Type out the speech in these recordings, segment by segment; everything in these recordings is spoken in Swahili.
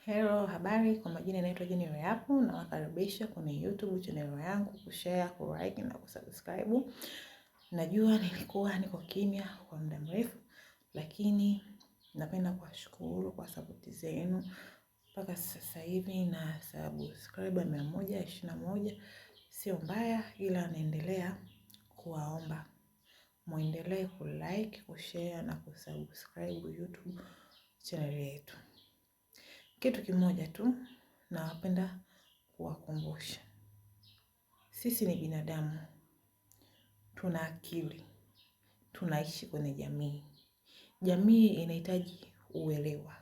Hello, habari. Kwa majina naitwa Jenny Reapu na wakaribisha kwenye YouTube channel yangu kushare, kulike na kusubscribe. Najua nilikuwa niko kimya kwa muda mrefu, lakini napenda kuwashukuru kwa sapoti zenu mpaka sasa hivi na subscriber 121, sio mbaya, ila naendelea kuwaomba muendelee kulike, kushare na kusubscribe YouTube channel yetu. Kitu kimoja tu nawapenda kuwakumbusha, sisi ni binadamu, tuna akili, tunaishi kwenye jamii. Jamii inahitaji uelewa,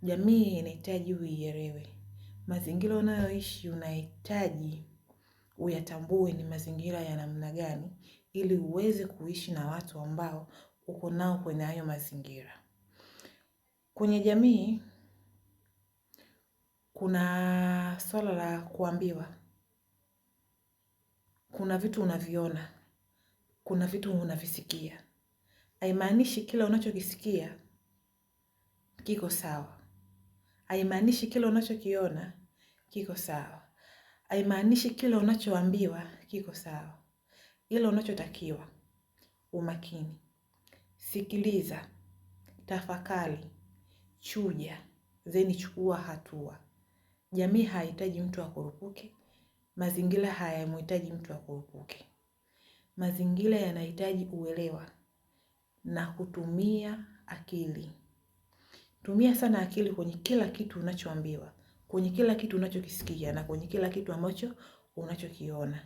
jamii inahitaji uielewe. Mazingira unayoishi unahitaji uyatambue ni mazingira ya namna gani, ili uweze kuishi na watu ambao uko nao kwenye hayo mazingira. Kwenye jamii kuna swala la kuambiwa, kuna vitu unaviona, kuna vitu unavisikia. Haimaanishi kila unachokisikia kiko sawa, haimaanishi kila unachokiona kiko sawa, haimaanishi kila unachoambiwa kiko sawa. Ila unachotakiwa umakini, sikiliza, tafakari, chuja, zeni chukua hatua. Jamii haihitaji mtu akurupuke, mazingira hayamhitaji mtu akurupuke. Mazingira yanahitaji uelewa na kutumia akili. Tumia sana akili kwenye kila kitu unachoambiwa, kwenye kila kitu unachokisikia na kwenye kila kitu ambacho unachokiona.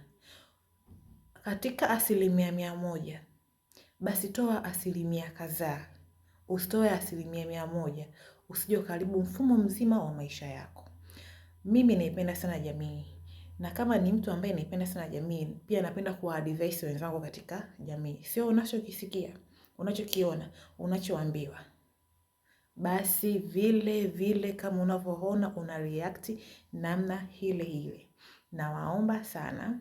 Katika 100%, basi toa asilimia kadhaa, usitoe 100%, usije ukaharibu mfumo mzima wa maisha yako. Mimi naipenda sana jamii, na kama ni mtu ambaye naipenda sana jamii, pia napenda kuwa-advise wenzangu katika jamii. Sio unachokisikia, unachokiona, unachoambiwa, basi vile vile kama unavyoona una react namna ile ile. Nawaomba sana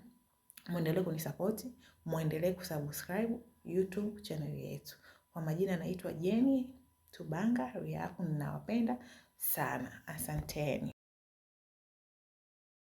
muendelee kunisapoti, muendelee kusubscribe YouTube channel yetu. Kwa majina naitwa Jenny Tubanga Reapu, ninawapenda sana. Asanteni.